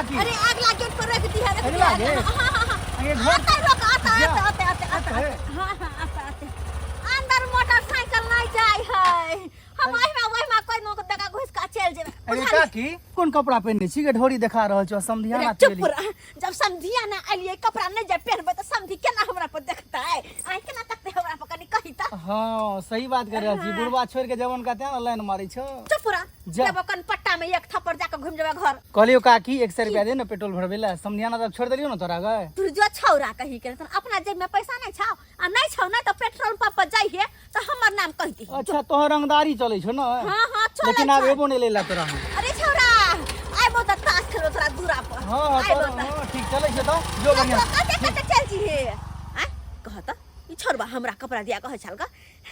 काकी? अरे अगला गेट पर रख दी है, रख अगला दिया। गेट? हाँ हाँ हाँ। अरे घर आता रोक, आता जा। आता आता आता आता। आता है? हाँ हाँ, आता आता। अंदर मोटरसाइकिल नहीं जाय है। हम ओहिमा ओहिमा कोई नोक दगा घुस के चल जेबै। अरे बुझलियै? काकी, कोन कपड़ा पहिरने छी गे? ढोरी देखा रहल छौ समधियाना। अरे चुप रह। जब समधिया ना एलियै, कपड़ा नहीं जे पहिरबै तऽ समधी केना हमरा पर देखतै? आइ केना तकतै हमरा पर, कनी कही तऽ। हाँ, सही बात कर रहल छी। बुढ़वा छोड़ के जवन का तें लाइन मारै छौ। चुप रह। जा। देबो कन पट्टा में एक थप्पड़, जाके घुम जेबै घर। कहलियो काकी, 100 रुपया दे ने पेट्रोल भरबै ला। समधियाना तक छोड़ देलियो ने तोरा गए। तू जो छौरा कही के, तोरा अपना जेब में पैसा नहीं छौ आ नहीं छौ नहीं तऽ पेट्रोल पंप पर जाइहे तऽ हमर नाम कहि दही। अच्छा, तोहर रंगदारी चलै छौ ने? हाँ हाँ, चलै लेकिन आब छै। एबो नहि लेला तोरा हम। अरे छौरा, आइबो तऽ ताश खेलबो तोरा दूरा पर। हाँ हाँ। आइबो तोरा तऽ। हाँ, ठीक चलै छै तऽ जो बढ़िया। कते कते चल जी हे आ कह तऽ ई छोड़बा हमरा कपड़ा दिया कहै छल गा।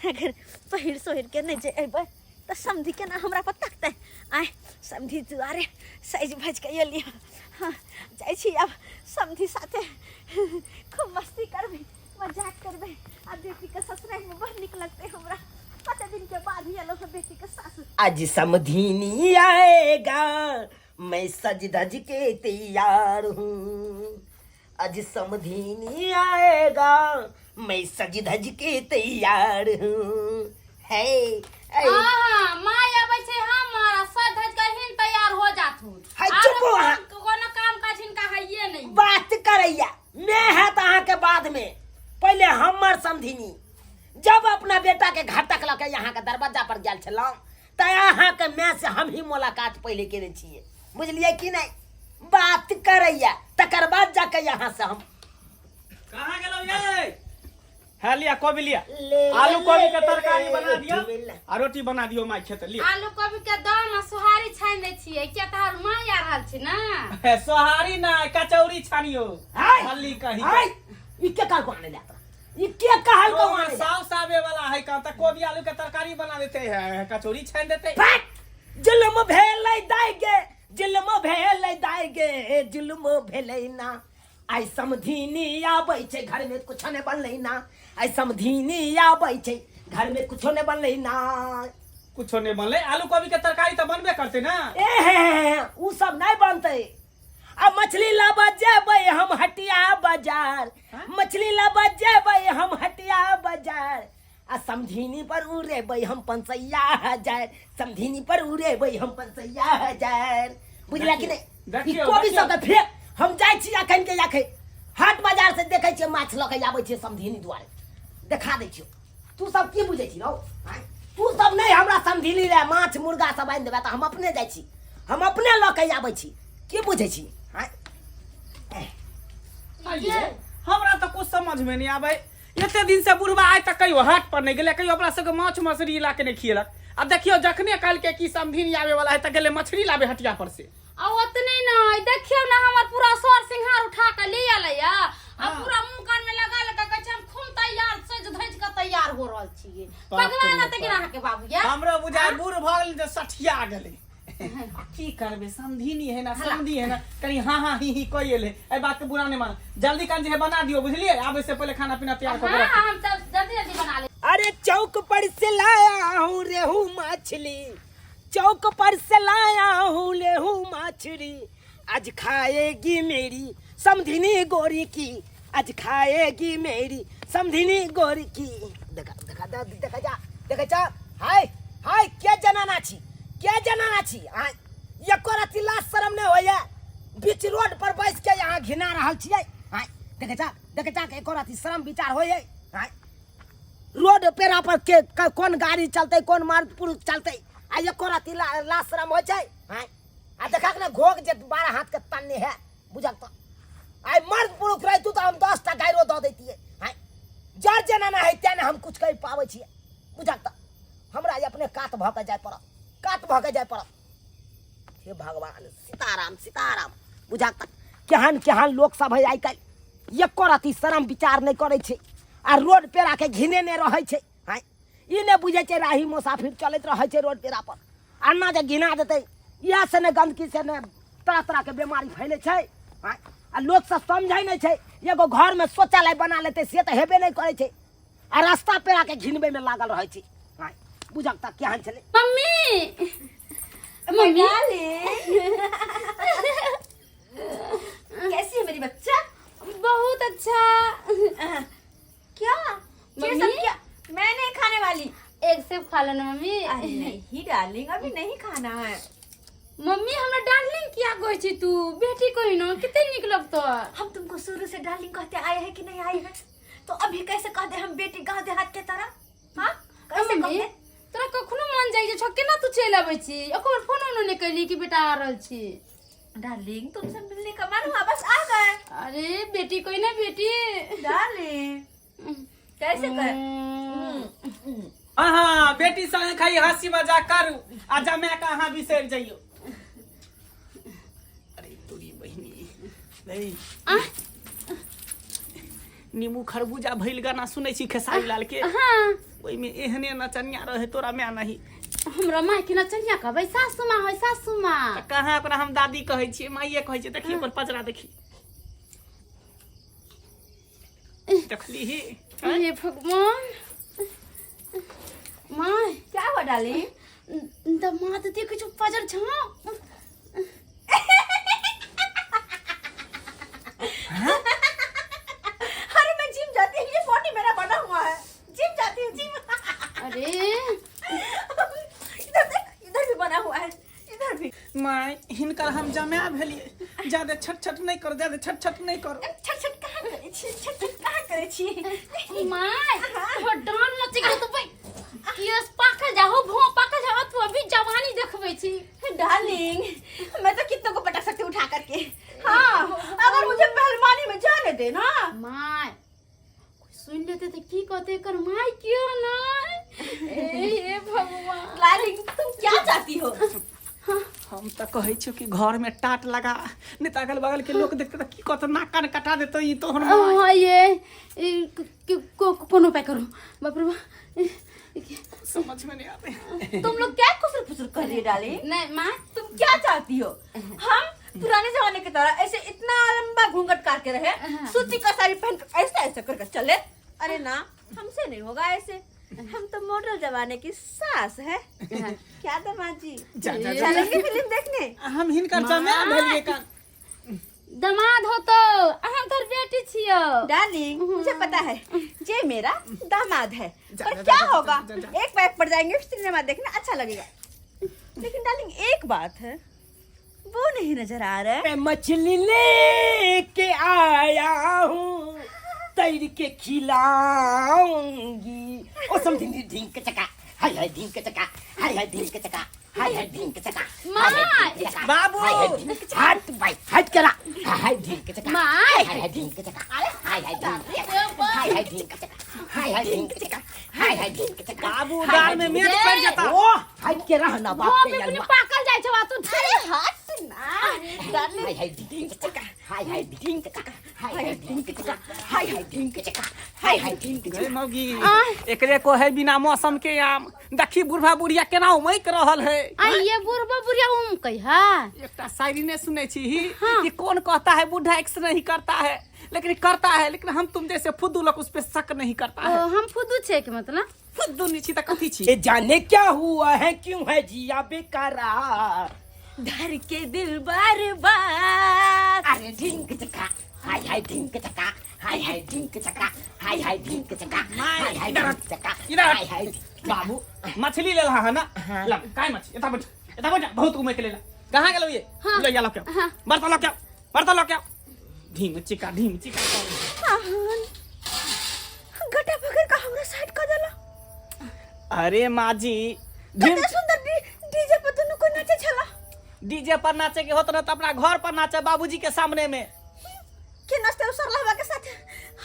अगर पहिर सोहिर के नहि जे अयबै तऽ समधि केना हमरा पर तकतै? आय समधि दुआरे सजि भजि के एलियै। हाँ, जाइ छी आब समधि साथे खूब मस्ती करबै, मजाक करबै आ बेटीके ससुरारिमे बड़ नीक लगतै हमरा। कते दिनके बाद एलहुँ हँ बेटीके सासुर। आज समधिनी आएगा, मैं सज धज के तैयार हूँ। आज समधिनी आएगा, मैं सज धज के तैयार हूँ। है ऐ। हाँ, माय अबै छै हमर आ सज धज के हिन तैयार हो जाथुन। है, आरो चुप हो अहाँ। कोनो काम काज हिनका हइये नहीं। बात करैया मैं है तो अहाँ के बाद में, पहले हमर समधिनी। जब अपना बेटा के घटक लऽ के यहाँ के दरवाजा पर गेल छलहुँ तऽ अहाँ के माय से हम ही मुलाकात पहले केने छियै, बुझलियै कि नहीं? बात करैया, तकर बाद जाके यहाँ से हम। कहाँ गेलौ ये? है लिया कोबी लिया। ले, आलू कोबी के ले, तरकारी बना ले, दियो ले। आ रोटी बना दियो माय खेत लिया। आलू कोबी के दाम आ सोहारी छानि दै छियै, किया तऽ हमर माय आ रहल छै ने। हे, सोहारी ना, कचौड़ी छानियो। हाय! हल्ली कही। हाय, ई के कहल को आने ले तोरा? ई के कहल को आने ले? साव सावे वाला है का त कोबी आलू के तरकारी बना देते है, कचौड़ी छान देते। फट! जुल्म भेलै दाइ गे, जुल्म भेलै दाइ गे, जुल्म भेलै ना। आइ समधिनी आबै छै, घरमे कुछो नहि बनलै ना। आइ समधिनी आबै छै, घरमे कुछो नहि बनलै ना। कुछो नहीं बनले? आलू कोबी के तरकारी तो बनबे करते ना। ए हे हे हे, उ सब नहीं बनतै। आ मछली लाबऽ जेबै हम हटिया बाजार, मछली लाबऽ जेबै हम हटिया बाजार, आ समधिनी पर उड़ेबै हम पंसैया हजार, समधिनी पर उड़ेबै हम पंसैया हजार। बुझला कि नहीं? ई देखियौ, कोबी देखियौ। सब के फेक। हम जाइ छी अखन के अखन हाट बाजार से, देखै छियै माछ लऽ के आबै छियै समधिनी दुआरे, देखा दै छियौ। तू सब की बुझै छी रौ आँय? तू सब नहि हमरा समधिनी ले माछ मुर्गा सब आनि देबै तऽ हम अपने जाइ छी, हम अपने लऽ के आबै छी। की बुझै छी आँय? आइये, हमरा तऽ कुछ समझ में नहीं आबै। एते दिन से बुढ़वा आइ तक कहियो हाट पर नहीं गेलै, कहियो अपना सबके माछ मछली ला के नहीं खियलक, आ देखियो जखने कहलकै कि समधिनी आवे वाला है तऽ गेलै मछली लाबे हटिया पर से। आ ओतने नहि, देखियौ ने हमर पूरा सर सिंहार उठा के ले एलै आ पूरा मुंह कान में लगा लगा कहै छै हम खूब तैयार सज धज के तैयार हो रहल छियै। बाप पगला रे ना तऽ बाप। अहाँके बाबू या हमरो बुझाय बूढ़ भऽ गेलै तऽ सठिया गेलै। आ की करबै, समधिनी है ना, समधी है ना, कनी हाँ हाँ ही ही कहि एलै। एहि बात के बुरा नहीं मान, जल्दी कन जे है बना दियो, बुझलियै? आबै से पहिले खाना पीना तैयार कऽ के हाँ रखू। हम सब जल्दी जल्दी बना ले। अरे चौक पर से लाया हूँ रेहू मछली, चौक पर से लाया हूँ रेहू मछली, आज खाएगी मेरी समधिनी गोरी की, आज खाएगी मेरी समधिनी गोरी की। देखा देखा देखा देखा जा देखा जा। हाय हाय, के जनाना छी, के जनाना छी? आय एको रति लाज शरम नहि होइए? बीच रोड पर बैस के यहाँ घिना रहल छियै। आय देखै जा देखै जा, एको रति शरम विचार होइए? आय रोड पेरा पर के कोन गाड़ी चलतै, कोन मर्द पुरुष चलतै, आ एको रति लाज शरम होइ छै? आय आ देखा ने घोघ जे 12 हाथ के तन्ने है, बुझल तऽ? आइ मर्द पुरुष रहितु तऽ हम 10 टा गाइरो दऽ दैतियै। आइ जर जेना ना है तें ने हम कुछ कहि पाबै छियै, बुझल तऽ? हमरा ई अपने कात भऽ के जाय पड़त, कात भऽ के जाय पड़त। हे भगवान सीताराम सीताराम। बुझल तऽ केहन केहन लोक सब है आइ काल्हि, एको रति शरम विचार नहि करै छै आ रोड पेरा के घिनेने रहै छै। आँय ई नहि बुझै छै राही मुसाफिर चलैत रहै छै रोड पेरा पर, अन्ना जे घिना देतै। इएह से ने गंदगी से ने तरह तरह के बीमारी फैलै छै। आँय आ लोक सब समझै नहि छै। एगो घरमे शौचालय बना लेतै से तऽ हेबे नहि करै छै, आ रास्ता पेरा के घिनबै में लागल रहै छै। आँय बुझक तऽ केहन छलै। Mummy, mummy. लो ना मम्मी। अरे नहीं डार्लिंग, अभी नहीं खाना है। मम्मी हमरा डार्लिंग किया कहै छी तू? बेटी कही न, कते नीक लगतो। हम तुमको शुरू से डार्लिंग कहते आए हैं कि नहीं आए हैं? तो अभी कैसे कह दे हम बेटी गाँव देहात के तरह? हाँ, कैसे कह मम्मी दे? तोरा कखनो मन जाइ छौ, केना तू चलि अबै छी? एको बेर फोनो उनो नहि कैली कि बेटा आ रहल छी। डार्लिंग, तुमसे मिलने का मन हुआ, बस आ गए। अरे बेटी कोई ना बेटी। डार्लिंग कैसे कहे? अहाँ बेटी संगे खाली हंसी मजाक करू आ जमा के अहाँ बिसरि जइयौ। अरे तोरी बहिनी नहीं नींबू खरबूजा भइल गाना सुनै छी खेसारी लाल के? हाँ। ओहिमे एहने नचनिया रहे तोरा माय नहीं। हमरा माय के नचनिया कहबै? सासू माँ है, सासू माँ। तऽ कहाँ ओकरा हम दादी कहै छियै, माइये कहै छियै। देखी ओकर पचरा, देखी, देखली ही? हे भगवान, माय। क्या हुआ डार्लिंग? दमाद देखै छौ पजर छौ। अरे मैं जिम जाती हूँ, ये बॉडी मेरा बना हुआ है। जिम जाती हूँ, जिम। अरे इधर देख, इधर भी बना हुआ है, इधर भी। माय, हिनकर हम जमा भेलियै, ज्यादा छट छट नहि करो, ज्यादा छट छट नहि करो। छट छट कहाँ करे छी? छट छट कहाँ करे छी? माय, तोहर डान मचि गेल तो भाई केस पाकल जाहो, भों पाकल जाहो, तू अभी जवानी देखबै छी। डार्लिंग, मैं तो कितनों को पटक सकती हूँ उठा करके। हाँ, अगर मुझे पहलवानी में जाने दे ना। माय, कोई सुन लेते तऽ की कहते, एकर माय क्यों ना? ए हे भगवान। डार्लिंग, तुम क्या चाहती हो? हम तऽ कहै छियौ कि घर में टाट लगा, नहि तऽ अगल बगल के लोक देखते तऽ की कहतौ, नाक कान कटा देतौ ई तोहर माय। हाँ, ये ई, कोनो उपाय करो, बाप रे बाप। समझ में नहीं आते। तुम लोग क्या खुसर फुसर कर रही हो डार्लिंग? नहीं माँ। तुम क्या चाहती हो? हम पुराने जमाने की तरह ऐसे इतना लंबा घूंघट काट के रहे, सूती का साड़ी पहन कर ऐसे ऐसे करके चले? अरे ना, हमसे नहीं होगा ऐसे। हम तो मॉडल जमाने की सास है। क्या दामाद जी, जा जा जा। चलेंगे फिल्म देखने? हम हिनकर जमा भेलियै कान। दमाद हो तो हम तोर बेटी छियो। डार्लिंग, मुझे पता है ये मेरा दामाद है, जा, पर जा, क्या जा, जा, होगा, जा, जा। एक बैग पड़ जाएंगे, सिनेमा देखने अच्छा लगेगा। लेकिन डार्लिंग, एक बात है, वो नहीं नजर आ रहा है। मैं मछली लेके आया हूँ, तैर के खिलाऊंगी। ओ समझी, ढिंक चका हाय हाय ढिंक चका हाय हाय ढिंक चका हाय हाय ढिंक चका हाय हाय ढिंक चका, बाबू। हाय हाय ढिंक चका, हट भाई हट करा, हाय हाय ढिंक चका, my. हाय हाय ढिंक चका हाय हाय ढिंक चका हाय हाय ढिंक चका हाय हाय ढिंक चका हाय हाय ढिंक चका। बाबू, दाल में मेट पड़ जाता। ओ हट के रहना बाप भों के पे अपने अलवा। पाकल जाइ छौ आ तू। अरे हट ना डार्लिंग। हाय हाय ढिंक चका हाय हाय ढिंक चका हाय हाय ढिंक चका हाय हाय ढिंक चका हाय हाय ढिंक गई चका। मौगी, आय। एकरे को है बिना मौसम के आम। देखी बुढ़ा बुढ़िया केना उमैक रहल है। आ ये बुढ़बा बुढ़िया उम कहिया एकटा शायरी ने सुनै छी ही हाँ। कि कौन कहता है बूढ़ा एक्स नहीं करता है, लेकिन करता है, लेकिन हम तुम जैसे फुद्दू लोग उस पे शक नहीं करता ओ है। हम फुदू छै के मतलब? फुद्दू नहीं छी त कथी छी? ये जाने क्या हुआ है, क्यों है जिया बेकरार। धर के दिल बार बार। अरे ढिंक चका हाय हाय ढिंक चका हाय हाय ढिंक चका हाय हाय ढिंक चका हाय हाय ढिंक चका इधर। हाय हाय। बाबू, मछली ले रहा है ना? ला काय मछली, एता बैठ, एता बैठ। बहुत उमे के लेला कहाँ गेलो ये? हाँ। ले या, लके हाँ। बर्तन लके, बर्तन लके, ढीम चिका ढीम चिका। आहन, गटा पकड़ का हमरा साइड कर देला। अरे माँ जी, ढीम कते सुंदर डीजे पर दुनू को नाचे छला। डीजे पर नाचे के होत न त अपना घर पर नाचे, बाबूजी के सामने में। के नाचते उसर के साथ?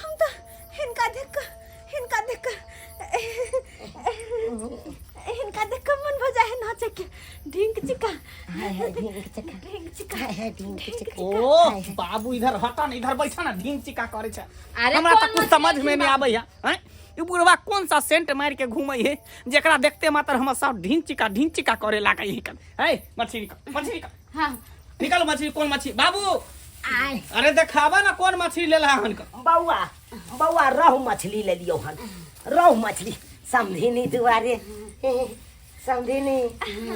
हम तो हिनका देख कर, हिनका देख कर, हिनका देख कर मन भऽ जाए है नाचे के। ढिंक चिका हाय हाय ढिंक चका ढिंक चिका हाय हाय ढिंक चका। ओ बाबू, इधर हटा न, इधर बैठा ना, ढींग चिका करे छै। अरे हमरा कोन तऽ कुछ मछली समझ में नहीं बा? आबै है, हैं? ई बुढ़वा कौन सा सेंट मार के घूमै है, जेकरा देखते मात्र हमर सब ढींग चिका ढींग चिका करे लागै है? कन है मछली निकाल, मछली निकाल। हाँ। निकालो मछली। कौन मछली बाबू? आय। अरे देखाबा ना, कौन मछली लेला हन का? बौआ, बौआ, रहु मछली ले लियौ हन, रहु मछली समधिनी दुआरे। समधिनी,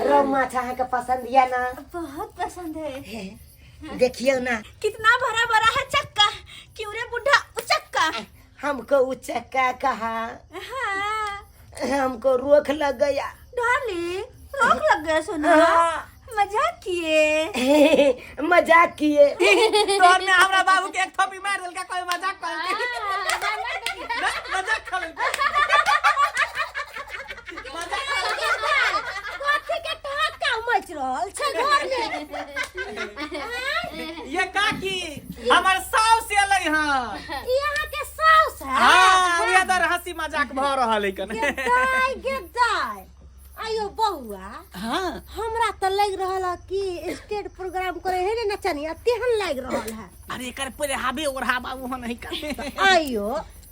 रहु माछ अहाँके पसंद यऽ ना? बहुत पसंद है। देखियौ ना। कितना भरा भरा है चक्का, क्यों रे बुढ़ा उचक्का? हमको उचक्का कहा? हाँ। हमको रोक लग गया। डार्लिंग, रोक लग गया सोना। हाँ। मजाक किए। मजाक किए। तोहर में हमरा बाबू के एक थप्पी मार देलका, कोई मजाक कर ना, मजाक कर। कथी के ठहाका मचि रहल छै घर में? ये काकी, हमर साउस एलै हँ। ई अहाँके साउस है? हाँ, उहे दर हंसी मजाक भऽ रहल है कने। गे दाय, गे दाय, आयो बौआ। हाँ। हमरा तऽ लागि रहल है कि स्टेज प्रोग्राम करे है ने नचनिया, तेहन लागि रहल है। अरे एकर पहिले हाबे ओढ़ाबा ओहन है कने। आयो,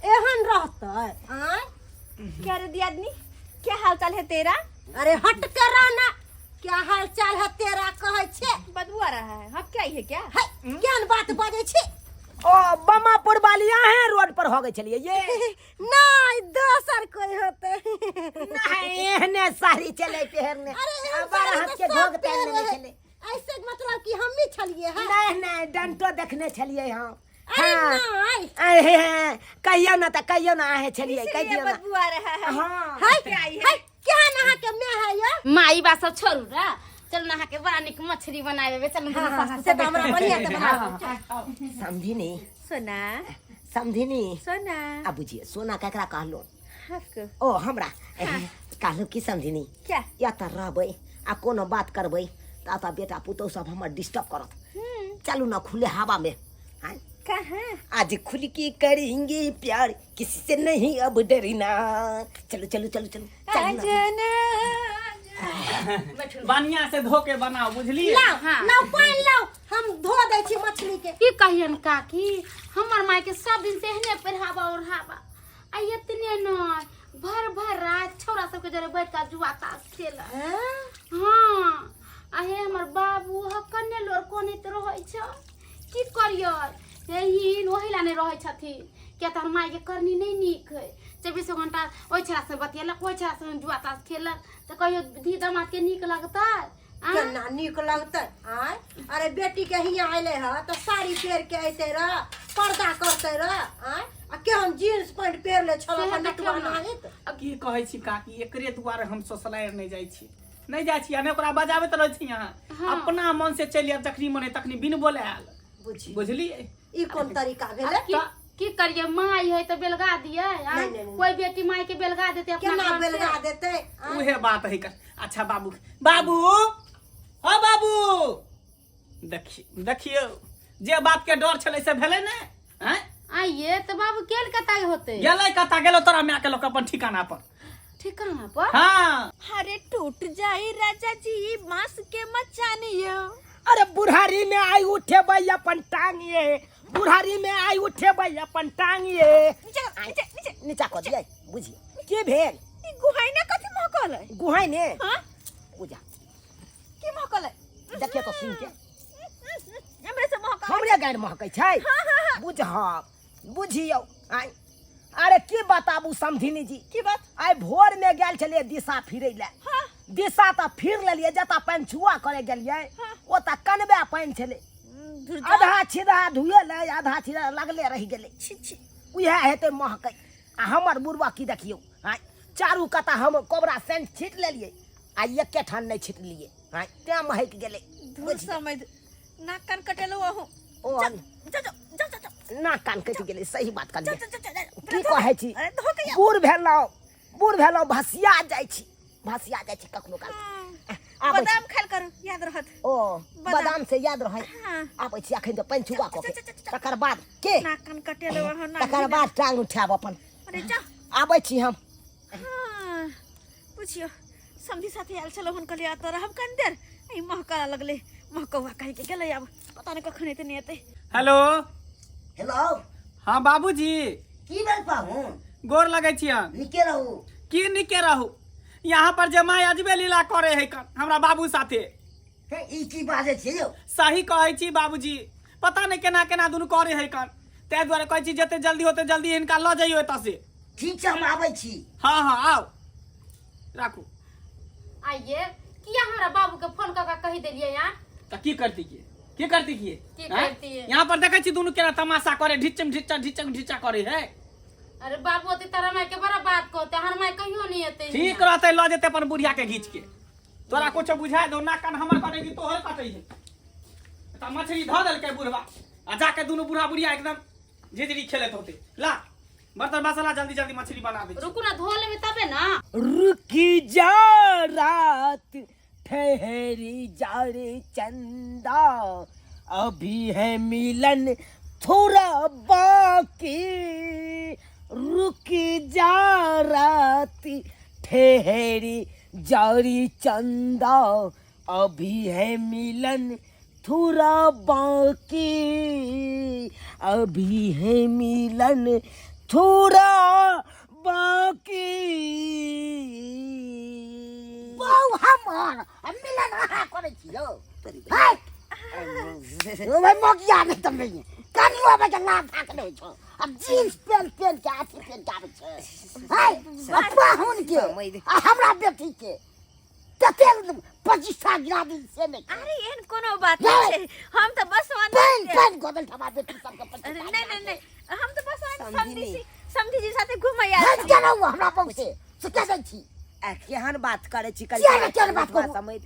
एहन रहतै आय? क्या रे दियादनी, क्या हाल चाल है तेरा? अरे हट के रहना, क्या हाल चाल है तेरा कहै छै। बदबू आ रहा है। हाँ, क्या है क्या? है केहन बात बाजै छै? ओ बमापुर वाली अहें रोड पर हो गई छलियै ये? नहि, दोसर कोई होते। नहीं, एहने साड़ी चले पहिरने। अरे एहन आ, बारह साड़ी हाथ तऽ के सब घोघ पहिरने पहिरे है। छलै। ऐसे मतलब कि हम ही छलिए है? नहीं नहीं, डंटो देखने छलियै हम। अरे हाँ। नहीं। आए हे हे, कहियो ना तऽ कहियो ना अहें छलियै, कहि इसलिए दियौ ना। बदबू आ रहा है। हाँ। है क्या है? है केहन अहाँ के my है यो? माई बात सब छोड़ू रा, चल नहा के बड़ा निक मछली बनावे, चल। हाँ, हाँ, हाँ, से तऽ हमरा बढ़िया से बना। समधिनी। सोना। समधिनी। सोना। आ बुझिए, सोना केकरा कहलो? आपको। ओ हमरा कहलो की समधिनी? क्या? या तऽ रहबै आ कोनो बात करबै तऽ तऽ बेटा पुतहु सब हमर डिस्टर्ब करत। चलू ना खुले हवा में, आँय? कहाँ? आज खुल के करेंगे प्यार, किसी से नहीं अब डरना। चलो चलो चलो चलो चलो ना। आजना। बढ़िया से धो के बनाओ, बुझलिए? लाओ। हाँ। लाओ पानि लाओ, हम धो दै छी मछली के। की कहियन काकी, हमर माय के सब दिन से एहने पहिरावा ओढ़ावा, आ एतने न भर भर रात छौड़ा सबके जरे बैठ के जुआ ताश खेल। हाँ, आ हे हमर बाबू हकने लोर कोनैत रहै छ, की करियै? हे हिन ओहि ला नहि रहै छथिन, किया तऽ हमर माय के करनी नहि नीक है। चौबीसो घंटा ओहि छौड़ा से बतियेलक, ओहि छौड़ा से जुआ ताश खेलक, तऽ कहियो धी दामाद के नीक लगतै आँय? केना नीक लगतै आय? अरे बेटी के हियाँ अयलै ह तऽ साड़ी पहिर के अयतै रह, पर्दा करतै रह आय? आ केहन जीन्स पैंट पहिरले छल सेहे अपन देखियौ नटुआ ने। नाहित। की कहै छी काकी, एकरे दुआरे हम ससुरारि नहि जाइ छी, नहि जाइ छी, आ नहि ओकरा बजाबैत रहै छी अहाँ। हाँ। अपना मन से चलि आयब जखनी मन है तखनी, बिन बोलायल। बुझी। बुझलियै? ई कोन तरीका भेलै? की की करिए, माय है तऽ बेलगा दिए आँय? नहीं, नहीं, नहीं। कोई बेटी माय के बेलगा देते अपना केना घर से? बेलगा देतै आँय? उहे बात है कर। अच्छा बाबू, बाबू, हो बाबू, देखियौ देखियौ, जे बात के डर छलै से भेलै ने, आँय? आइए तऽ बाबू गेल कतऽ होते? गेलै कतऽ? गेलो तोरा माय के लोक अपन ठिकाना पर। ठिकाना पर? हाँ। अरे टूट जाए राजा जी बांस के मचानियो। अरे बुढ़ारी में आई उठेबै अपन टांग ये, बुढ़ारी में आई उठेबै अपन टांग ये। नीचे कर, नीचे नीचे। नीचा कऽ दियै, बुझिए की भेल? ई गुहाइना कथी महकल है? गुहाइ ने। हाँ। पूजा। की महकल है? देखिए तो सुन के। हमरे से महकल। हमरे गारि महकै छै? बुझब, बुझियौ आइ। अरे की बताबू समधिनी जी। की बात? आइ भोर में गेल छलियै दिशा फिरै लए। हाँ। दिशा तऽ फिर लेलियै, जतऽ पानि छुआ करे गेलियै ओतऽ कनबे पानि छलै। आधा छिधा धुएलै, आधा छिधा लगले रहि गेलै। छी छी। उएह हेतै महकै। आ हमर बुढ़बा की देखियौ आँय, चारू कता हम कोबरा सेंट छीट लेलियै आ एके ठाम नहि छिटलियै आँय, तें महकि गेलै। धूर समझ, नाक कान कटेलो अहूँ। ओ जा जा जा जा जा। नाक कान कटि गेलै, सही बात जा कहलियै। जा जा जा। की कहै छी? अरे धो के आउ। बूढ़ भेलहुँ, बूढ़ भेलहुँ, भसिया जाइ छी, भसिया जाइ छी कखनो काल। आबै छी। बादाम खायल करू, याद रहत। ओ बादाम। बादाम से याद रहै। हाँ। आबै छी अखन तऽ पानि छुआ कऽ के, जा, जा, जा, जा। तकर बाद के नाक कान कटेलो अहाँ नाक। तकर बाद टांग उठायब अपन। अरे जा। आबै छी हम। हाँ, बुझियो समधी साथे आयल छलहुँ, हुनकर लिए तऽ रहब कनि देर, ई महकऽ लगलै, महकौआ कहि के गेलै, आब पता नहि कखन एतै नहि एतै। हेलो। हेलो। हाँ बाबूजी। की भेल पाहुन? गोर लगै छियन। नीके रहू। की नीके रहू, यहाँ पर जे माय अजबे लीला करे है कन हमरा बाबू साथे। हे, ई की बाजै छियै यौ? सही कहै छी बाबूजी, पता नहि केना केना दुनू करे है कन, ताहि दुआरे कहै छी जते जल्दी होते जल्दी हिनका लऽ जइयो एतऽ से। ठीक छै, हम आबै छी। हाँ हाँ आउ, राखू। आइए किया हमरा बाबू के फोन कऽ के कहि देलियै यहाँ? तऽ की करती, की करती की की आँय? करतियै? यहाँ पर देखै छी दुनू केना तमाशा करे, ढिचम ढिचा ढिचम ढिचा करे है। अरे बाबू अते तारा माय के बड़ा बात कहते हर माय कहियो नहीं एते ठीक रहते लऽ जेते अपन बुढ़िया के घीच के तोरा कुछो बुझाय दो ना कान हमर कटे कि तोहर कटे है त मछली धऽ देलकै बुढ़वा आ जाके दुनू बुढ़ा बुढ़िया एकदम झिझरी खेलैत होते ला बर्तन बासन ला जल्दी जल्दी मछली बना दे रुकू ना धो लेबे तबे ना रुकी जा रात ठहरी जा रे चंदा अभी है मिलन थोड़ा बाकी रुकी जा रात ठहरी जा रे चंदा अभी है मिलन थोड़ा बाकी अभी है मिलन थोड़ा बाकी बौ हमर आ मिलन अहाँ करै छी यौ है ओ भाई मोगिया नहि तऽ नहि कनियो आबै के लाभ थाक नहि छौ आ जींस पेंट पेंट के अथी पेंट के आबै छै है आ पाहुन के आ हमरा बेटी के तते 25 गिरा दी से नहि अरे एहन कोनो बात नहीं छै हम तऽ बस पेन पेन गोदल ठमा बेटी सबके अरे नहीं नहीं नहीं हम तऽ बस समधी जी समधी जी साथे घुमै आयल हट के रहू हमरा बहु से से के दै छी आ केहन बात करै छी किया ने केहन बात करू? समझ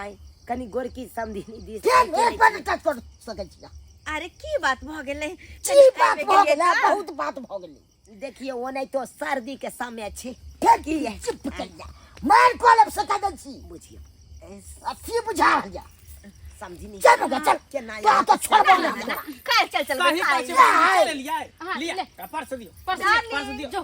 आय कनी गोरकी समधिनी दिस केहन एक बार टच कर सकै छी अरे की बात भऽ गेलै की बात भऽ गेलै बहुत बात भऽ गेलै देखियौ ओनाहितो सर्दी के समय छै फेर की चुप कर जा मार कॉलब से कह दै छी बुझियौ अथी बुझा जा समझिनी चल बगा चल केना तो तो छोड़बो ना हमरा। काल्हि चल चल सही कहै छै चल लियै हाँ, लिया ले। पर्स दियौ पर्स पर्स दियौ जो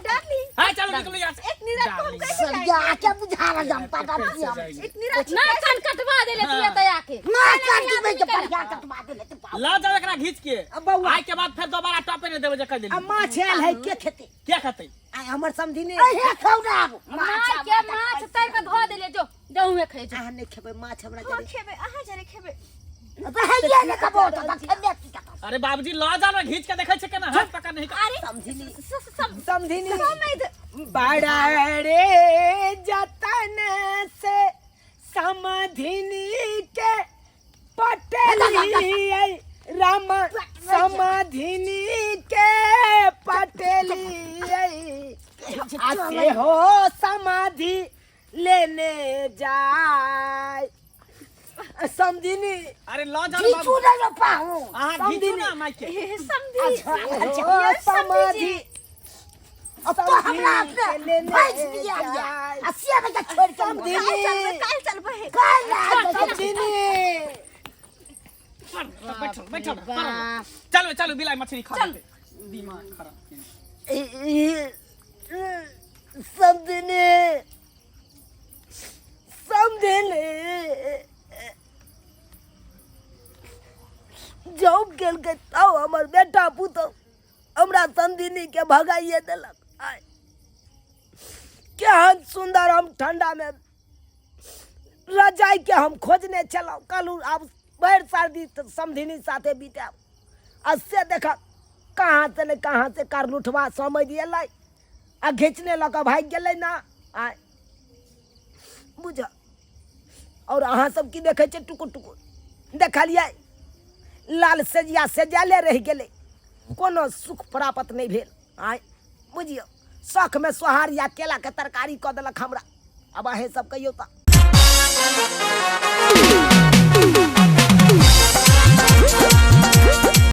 डार्लिंग हां चलो निकलो यहाँ से इतनी रात को हम कैसे सरिया के बुझा रहा हम पता नहीं हम इतनी रात ना कान कटवा देले तू दया के ना काट देबै के बढ़िया कटवा देले तऽ बाप। ला जाओ एकरा घीच के अब बौआ। आइ के बाद फेर दोबारा टॉपे नहीं देबै जे कह आ देली माछ आयल है के खेतै के खेतै आय हमर समधिनी अहे खाउ ना आब माय के माछ तर के धो देले जो जो हुए खाइ जो अहाँ नहि खेबै माछ हमरा हाँ जरे खेबै अहाँ जरे खेबै रहैये ने कबो तऽ खेबे की करतौ अरे बाबूजी ला जाओ ना घीच के देखै छै केना हाथ पकड़ नहीं अरे समधिनी सम समधिनी समैध बड़ा रे जतन से समधिनी के पटेली राम समाधिनी के पटेली आसे हो समाधि लेने जाय समधिनी अरे ला जाओ घीचू बाबू नहि रो पाहु अहाँ घीचू ना माइक के समधी हो समाधि अब तो हमरा अपने भैंस दिया दिया आ से बजे छोड़ के समधिनी। काल्हि चलबै काल्हि चलबै काल्हि आ समधिनी बैठो बैठो चलो चलो बिलाई मछली खा चल दिमाग खराब केने। समधिनी समधिनी जॉब केलकै तब हमर बेटा पुतहु हमरा समधिनी के भगाइए देलक आय केहन सुन्दर हम ठंडा में रजाई के हम खोजने छलहुँ कहलहुँ आब भरि सर्दी तऽ समधिनी साथे बितायब आ से देख कहाँ से ने कहाँ से करलुठवा समझ एलै आ घिचने लऽ कऽ भागि गेलै ना आय बुझ और अहाँ सब की देखै छियै टुकुर टुकुर देखलियै लाल सेजिया सेजाले रहि गेलै कोनो सुख प्राप्त नहि भेल आँय बुझियौ शौखमे सोहारी आ केलाके तरकारी कऽ देलक हमरा आब अहेँ सब कहियौ तऽ